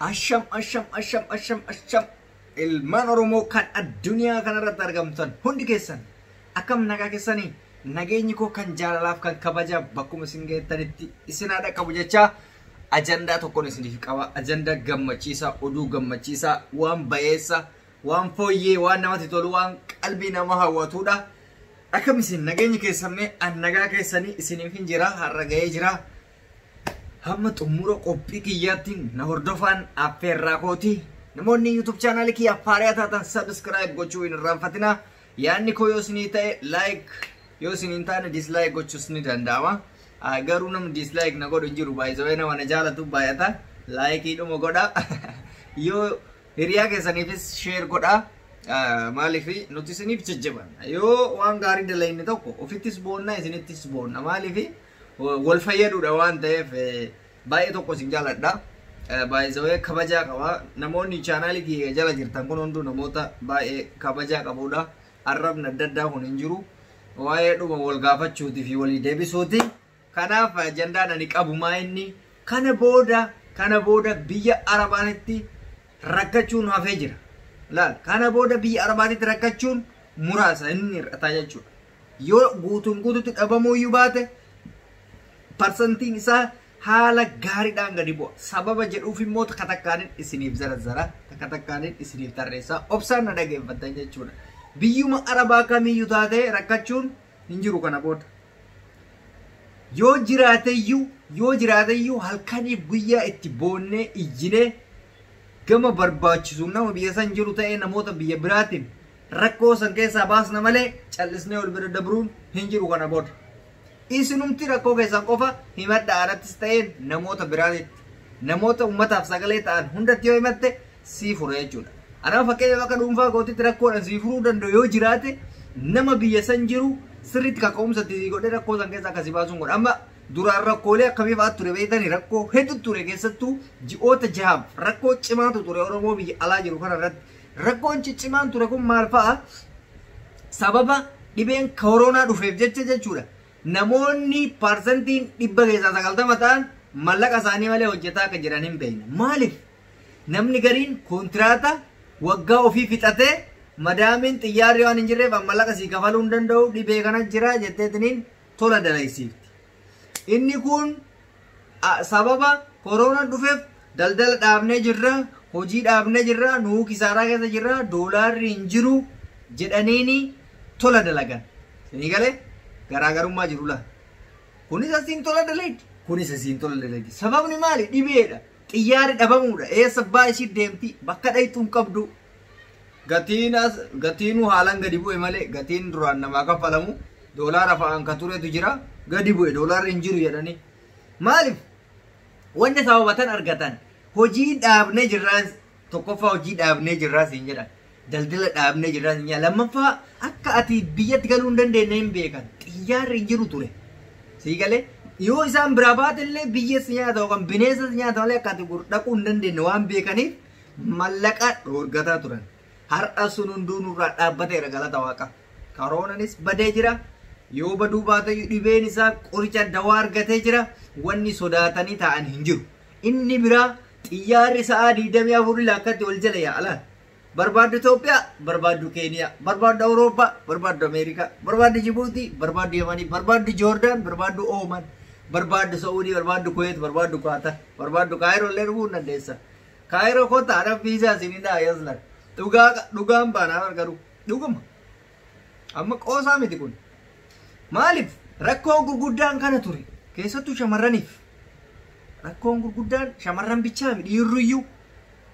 Asham asham asham asham asham ilmaan Oromoo kan addunyaa kanarratti argamtan hundi keessan akkam nagaa keessanii nageenyi koo kan jaalalaaf kan kabajaa bakkuma isin geettanitti isin haa dhaqqabu jechaa ajandaa tokkoon isiniif qaba. Ajandaa gammachiisaa, oduu gammachiisaa, waan bayeessa, waan fooyyee, waan namatti tolu, waan qalbii nama hawwatudha. Akkam isin nageenyi keessan mee an nagaa keessanii isiniif hin jira har'a ga'ee jira. Hamma xumura qophii kiyyaatti na hordofaan affeerraa kooti. Namoonni YouTube chaanaalii kiyya faariyaa taatan subscribe gochuu hin irraanfatina. Yaadni koo yoo isinii ta'e like, yoo isin hin taane dislike gochuus ni danda'ama. Garuu namni dislike na godhu hin jiru, baay'isawee nama na jaalatu baay'ata. Like dhuma godha. Yoo hiriyaa keessaniifis share godha. Maaliif nuti isiniif jajjabanna. Yoo waan gaarii dalagne tokko ofittis boonna, isinittis boonna. Maaliif wal fayyaduudha waan ta'eef baay'ee tokko isin jaaladha. Baay'isawee kabajaa qaba. Namoonni chaanaalii kiyya jala jirtan kun hunduu namoota baay'ee kabajaa qabudha. Arrabni adda addaa kun hin jiru. Waa'ee dhuma wal gaafachuutii fi walii deebisuuti. Kanaaf ajandaan ani qabu maa inni kana booda biyya Arabaatti rakkachuun hafee jira. Laal, kana booda biyya Arabaatti rakkachuun muraasa inni hir'ataa jechuudha. Yoo guutuun guututti dhabamuu iyyuu baate, parsantiin isaa haala gaariidhaan gadi bu'a. Sababa jedhuuf immoo takka takkaanin isiniif zarazzara, takka takkaanin isiniif tarreessaa, obsaan na dhageeffattan jechuudha. Biyyuma Arabaa kamiyyuu taatee rakkachuun hin jiru kana booda. Yoo jiraateyyuu halkaniif guyyaa itti boonnee iyyinee gama barbaachisu nama biyya san jiru ta'ee namoota biyya biraatiin rakkoo san keessaa baasna malee callisnee ol bira dabruun hin jiru kana booda. Isinumti rakkoo keessan qofa himadha, anattis ta'ee namoota biraatitti, namoota ummataaf sagalee ta'an hundatti yoo himatte sii fura jechuudha. Anama fakkeenyaaf akka dhuunfaa kootitti rakkoodhaan sii furuu danda'u yoo jiraate, nama biyya san jiru sirriitti kaka'umsa itti godhee rakkoo san keessa akkasii baasuun godha. Amma duraan rakkoolee akkamii fa'aa ture beektanii? Rakkoo hedduu ture. Keessattuu ji'oota 6f rakkoo cimaatu ture Oromoo biyya alaa jiru kana irratti. Rakkoon ciccimaan ture kun maal fa'a? Sababa dhibeen koronaa dhufeef jecha jechuudha. Namoonni parsantiin 90% ta'an mallaqa isaanii malee hojjetaa akka jiran hin beekne. Maaliif? Namni gariin kontiraata waggaa ofii fixatee, madaamiin xiyyaarri waan hin jirreef mallaqa sii kafaluu hin danda'u, dhibee kana jira jetteetiniin tola dalaysiifti. Inni kun sababa koronaan dhufeef daldala dhaabnee jirra, hojii dhaabnee jirra, nuu kisaaraa keessa jirra, doolaarri hin jiru jedhaniini tola dalagan. Isinii galee garaagarummaa jiru laa. Kunis asiin tola dalagdi, kunis asiin tola dalagdi. Sababni maali? Dhibeedha. Xiyyaarri dhabamuudha. Eessa abbaa ishii deemti? Bakka dhayxuu hin qabdu. Gatiin as gatiinuu haalaan gadi bu'e malee gatiin duraan namaa kaffalamu doolaara fa'aan ka turetu jira, gadi bu'e, doolaarri hin jiru jedhanii. Maaliif? Wanni sababatan argatan hojii dhaabnee jirraa, tokkoffaa hojii dhaabnee jirraa siin jedhan. Daldala dhaabnee jirraa siin jedhan. Lammaffaa akka ati biyyatti galuu hin dandeenye hin beekan. Xiyyaarri hin jiru ture. Sii galee yoo isaan biraa baate illee biyya si nyaata yookaan bineensa si nyaata malee akka ati dhaquu hin dandeenye waan beekaniif mallaqa dhoorgataa turan. Har'a sun hunduu nurraa dhaabbateera, galata Waaqa. Koroonanis badee jira. Yoo baduu baate dhibeen isaa qoricha dawaa argatee jira. Wanni sodaatanii taa'an hin jiru. Inni biraa xiyyaarri sa'aa 24 lakkatti wal jala yaa'alaan. Barbaaddu Itoophiyaa, barbaaddu Keeniyaa, barbaaddu Awurooppaa, barbaaddu Ameerikaa, barbaaddu Jibuutii, barbaaddu Yemanii, barbaaddu Joordaan, barbaaddu Ooman, barbaaddu Sa'uudii, barbaaddu Kuweet, barbaaddu Qaatar, barbaaddu Kaayiroo illee dhufuu hin dandeessa. Kaayiroo kottaa, adhan fiizaa isin dhaa yaslan. Dhugaa dhugaan baanaa garuu dhuguma. Amma qoosaa miti kun. Maaliif rakkoon gurguddaan kana ture, keessattuu shamarraniif. Rakkoon gurguddaan shamarran bichaa miti, dhiirriyyuu.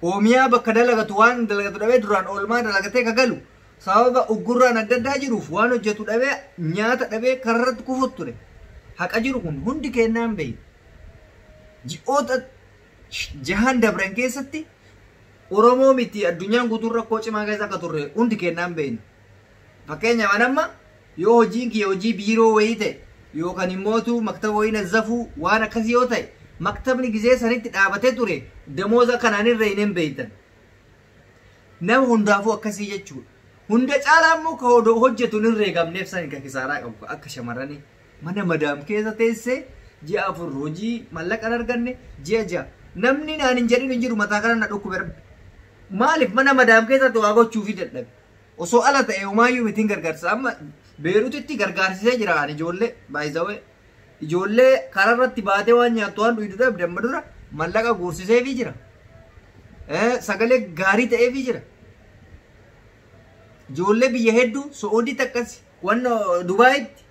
Oomiyaa bakka dalagatu waan dalagatu dhabee, duraan oolmaa dalagatee ka galu, sababa uggurraan adda addaa jiruuf waan hojjetu dhabee, nyaata dhabee kararratti kufuut ture. Haqa jiru kun hundi kennaan beeyi. Ji'oota 6n dabran keessatti Oromoo miti addunyaan guutuun rakkoo cimaa keessa akka turre hundi kennaan beeyna. Fakkeenyaaf amma yoo hojiin kiyya hojii biiroo wayii ta'e yookaan immootu maktaba wayii nazzafuu waan akkasii yoo ta'e, maktabni gizee sanitti dhaabatee ture damooza kanaan irra hin beeytan. Nama hundaafuu akkasii jechuudha. Hunda caalaa immoo ka hojjetu hin herreegamneef sani ka kisaaraa qabu akka shamarranii. Mana madaam keessa teessee ji'a 4 hojii mallaqa hin arganne, ji'a 6 Namni naan hin jedhin hin jiru mataa kana na dhukkube rabbi. Maaliif mana madaam keessatti waa gochuufi dadhabe. Osoo ala ta'e homaayyuu mitiin gargaarsa. Amma Beerutitti gargaarsisee jira ani ijoollee baay'isawee. Ijoollee karaarratti baatee waan nyaattu waan dhuydu dhabde amma dura mallaqa guursiseefii jira. Sagalee gaarii ta'eefii jira. Ijoollee biyya hedduu Su'uudiitti akkas wanna Dubaayitti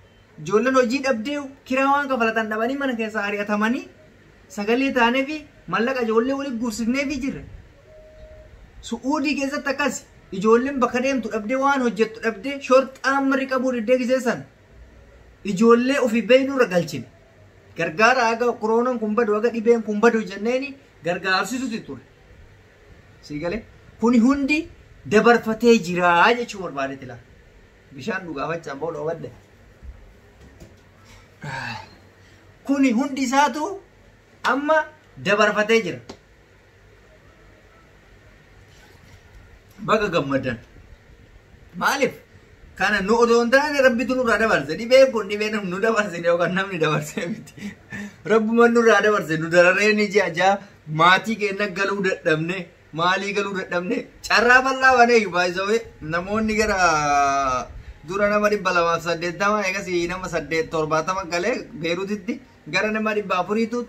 ijoolleen hojii dhabdee kiraa waan kafalatan dhabanii mana keessaa ari'atamanii sagalee taaneefi mallaqa ijoollee walitti guursifneefii jirra. Su'uudii keessatti akkas ijoolleen bakka deemtu dhabdee waan hojjettu dhabdee shorxaan marri qabuu diddee giseessan ijoollee ofii beeknurra galchine. Gargaara haga koroonan kun badu haga dhibeen kun badu jenneeni gargaarsisuuti ture. Sii galee kuni hundi dabarfatee jira jechuu barbaadeeti laa. Bishaan dhugaafachaan booda obadde. Kuni hundi isaatu amma dabarfatee jira. Baga gammadan. Maaliif? Kana nu odoo hin taane rabbitu nurraa dabarse. Dhibeen kun dhibee namni nu dabarsine yookaan namni dabarse miti. Rabbuma nurraa dabarse nu dararee ni ji'a ji'a maatii keenya galuu dadhabne maalii galuu dadhabne carraa bal'aa baneeyyu baay'isawee namoonni gara dura nama 280 eegas nama 870 galee Beerutitti gara nama 400tu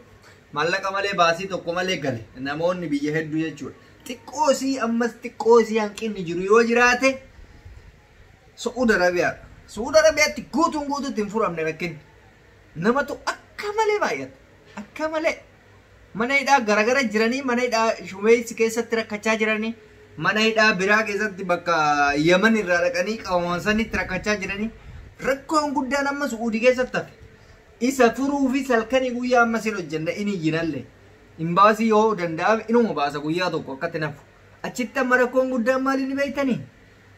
mallaqa malee baasii tokko malee gale namoonni biyya hedduu jechuudha. Xiqqoo isii ammas xiqqoo isii hanqinni jiru yoo jiraate Su'uud Arabiyaadha. Su'uud Arabiyaatti guutuun guutuutti hin furamne rakkinni. Namatu akka malee baay'ata. Akka malee. Mana hidhaa garagara jiranii mana hidhaa Shumeessi keessatti rakkachaa jiranii mana hidhaa biraa keessatti bakka Yaman irraa dhaqanii qabaman sanitti rakkachaa jiranii rakkoon guddaan amma Su'uudii keessatti hafe. Isa furuu fi salkanii guyyaa ammas hin hojjenna inni iyyinallee. Imbaasii yoo danda'ame inuma baasa guyyaa tokko akkatti nafu. Achitti amma rakkoon guddaan maali ni beektanii?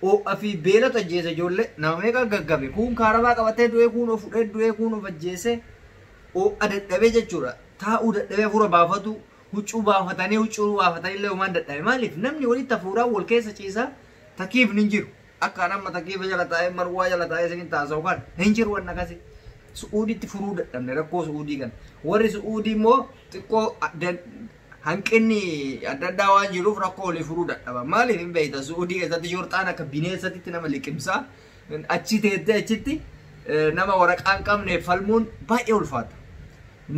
Ho'a fi beelatu ajjeese ijoollee nama meeqa gaggabe kuun kaarabaa qabatee du'ee kuun of fudhee du'ee kuun of ajjeese ho'a dadhabee jechuudha. Taa'uu dadhabee hafuura baafatu huccuu baafatanii huccuu baafatanii illee homaan dadhabe maaliif namni walitti hafuuraan wal keessa ciisaa takiifni hin jiru. Akka amma takiifa jala taa'ee marwaa jala taa'ee isin taasa'u kan hin jiru wanna akkasii. Su'uuditti furuu dadhabne rakkoo Su'uudii kana. Warri Su'uudii immoo xiqqoo hanqinni adda addaa waan jiruuf rakkoo walii furuu dadhaba. Maaliif hin beekta Su'uudii keessatti shorxaan akka bineensatti nama liqimsaa achi teettee achitti nama waraqaa hin qabne falmuun baay'ee ulfaata.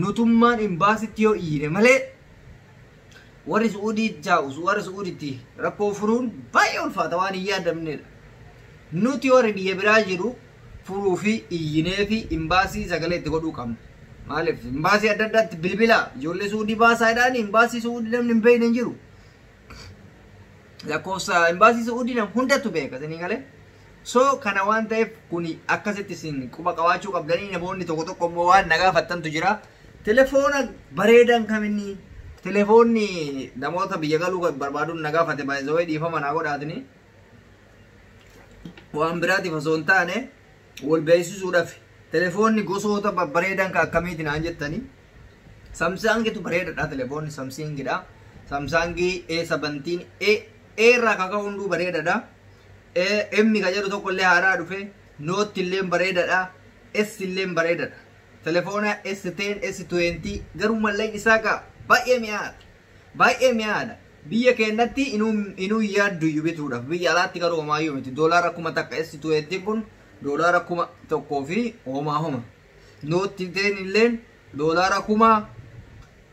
Nutummaan imbaasitti yoo iyyine malee warri Su'uudii jaa'u warri Su'uuditti rakkoo furuun baay'ee ulfaata waan hin yaadamnedha. Nuti warri biyya biraa jiru furuu fi iyyinee fi imbaasii sagalee itti godhuu qabna. Maaliif imbaasii adda addaatti bilbila ijoollee Su'uudii baasaa jedhaani imbaasii Su'uudii namni hin beekne hin jiru. Lakkoofsa imbaasii Su'uudii nam hundatu beeka isinii galee. So kana waan ta'eef kuni akkasitti isin quba qabaachuu qabdanii namoonni tokko tokko immoo waan na gaafattantu jira. Telefoona bareedan kaminni telefoonni namoota biyya galuu barbaaduun na gaafate baay'ee dhiifama naa godhaatini. Waan biraatiif osoo hin taane wal beeksisuudhaaf telefoonni gosoota babbareedan kan akkamiiti naan jettanii. Samsaangitu bareedaadha telefoonni Samsungidha. Samsungii A17 A irraa kaka'u hunduu bareedaadha. M ka jedhu tokko illee haaraa dhufe Note illee bareedaadha. S illee bareedaadha. Telefoona S10 S20 garuu mallaqni isaa kaa baay'ee mi'aadha. Baay'ee mi'aadha. Biyya keenyatti inuu yaaddu iyyuu bituudhaaf biyya alaatti garuu homaayyuu miti. Doolaara 1000 S20 kun doolaara 1000 fi homaa homa. Note 10 illeen doolaara 1000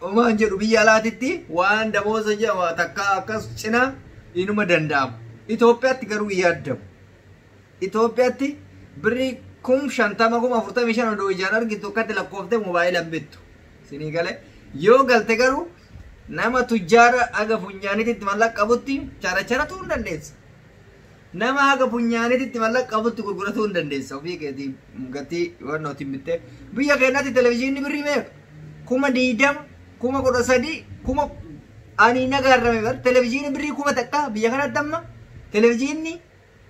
homaan jedhu biyya alaatitti waan damooza jedhama takka akkas cinaa inuma danda'amu. Itoophiyaatti garuu hin yaadamu. Itoophiyaatti birrii 50,000 45,000 odoo ijaan argitu akkatti lakkooftee moobaayila hin bittu. Isinii galee yoo galte garuu nama tujjaara haga funyaanitti mallaqa qabutti characharatuu hin dandeessa. Nama haga funyaanitti mallaqa qabutti gurguratuu hin dandeessa. Ofii keetii gatii wannootiin bittee. Biyya keenyatti televizyiinni birrii meeqa? 20,000, 13,000, 10,000 ani nagaarrame bar televizyiinni birrii 1000 biyya kanatti amma televizyiinni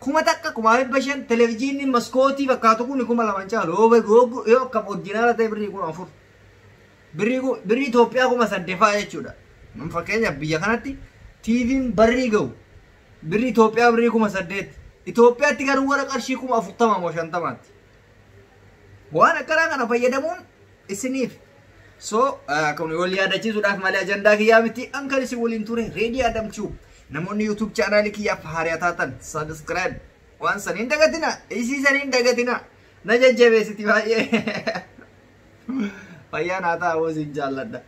1000 5,500 televizyiinni maskootii fakkaatu kun 2,000 caalu yoo akkam orjinaala ta'e birrii 4,000 birrii Itoophiyaa 8,000 fa'aa jechuudha. Fakkeenyaaf biyya kanatti TV'n barrii ga'u birrii Itoophiyaa birrii 8,000 Itoophiyaatti garuu warra qarshii 40,000 moo 50,000tti. Waan akkanaa kana fayyadamuun isiniif So kun wal yaadachiisuudhaaf malee ajandaa kiyyaa miti. An kan isin waliin ture Reedii Adam Tube. Namoonni YouTube chaanaalii kiyyaaf haaraa taatan subscribe waan saniin dagatina. Isii saniin dagatina. Na jajjabeessiti baay'ee. Fayyaa naa ta'a, hoo isin jaalladha.